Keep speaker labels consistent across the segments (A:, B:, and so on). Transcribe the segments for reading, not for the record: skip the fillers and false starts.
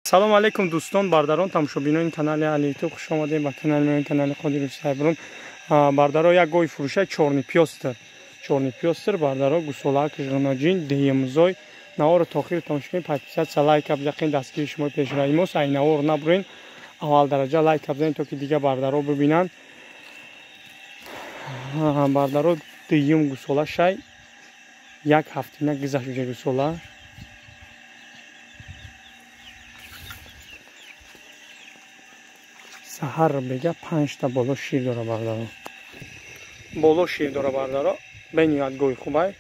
A: Салом алейкум дӯстон, бардарон, тамошобинони канали Али Ютуб, хуш омадед ба канали мо, канали Қодир Сайбрун. Бардаро, як гови фурӯша чорни пёстр. Чорни пёстр, бардаро, гусолак, жғноҷин, деемзой. Наворо то охир тамошо кунед, подписаться, лайк бизанед, дастгири шумо пешравии мост. Ай навор набурен, аввал дараҷа лайк бизанед, то ки дига бардаро бибинанд. Бардаро, дуюм гусола шай, як ҳафтина гузашт уже гусола. Саҳар бега 5та боло шир дора бардаро. Боло шир дора бардаро. Бениҳоят гови хубай.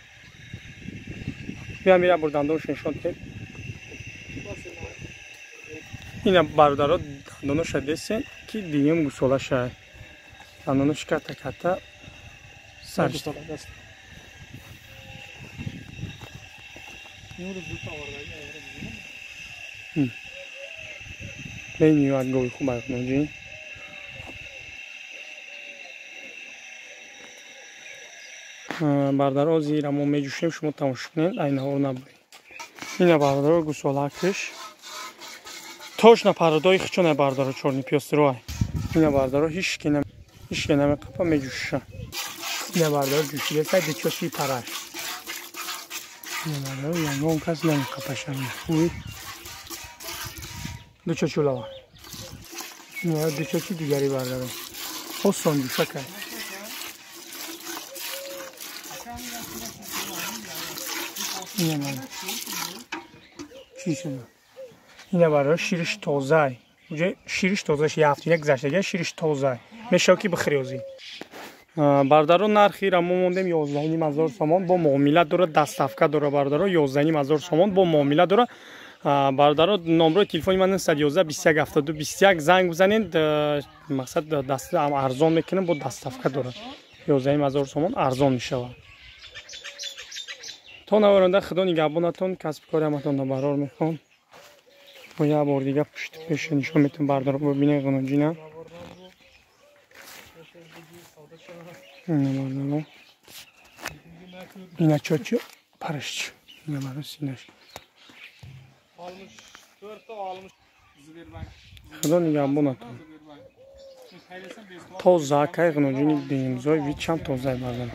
A: Биям ира бур дандонаш нишон диҳед. Ина бардаро дандоноша десен ки дуюм гусола шай. Дандонош ката ката сар. Бениҳоят гови хубай ноҷин. Бардаро, зира мо меҷӯшем, шумо тамошо кунед, айнаҳоро набуред. Ина бардаро гусолакш. Точно парадои хичона бардаро чорни пёстроай. Ина бардаро ҳеч ки намеқапа меҷӯша. Ина бардаро ҷӯшидасай дучоши параш. Ина бардаро ягон кас намеқапаша. Хуй. Дучочулава. Ина дучочи дигари бардаро. Осон ҷӯшакай. Ина баро шириш тозай. Уже шириш тозаш яфтина гузаштага шириш тозай. Мешав ки бихӯри озӣ. Бардаро, нархи ра мо мондем 11,5 ҳазор сомон бо муомила дора, доставка дора бардаро, 11,5 ҳазор сомон бо муомила дора. Бардаро, номрои телефони ман 911 21 72 21, занг бизанед, мақсад даст арзон мекунем, бо доставка дора. 11,5 ҳазор сомон арзон мешавад. То наваранда худо нигаҳбонатон, касби кори ҳаматон барор мехоҳам. Бо як бор дига пушти пеша нишон метавон бардаро, бибинед ғуноҷина. Ина бардаро. Ина чочи парашч. Ина баро синаш. Худо нигаҳбонатон. Тоза кай ғуноҷини беимзой, вичам тозай бардаро.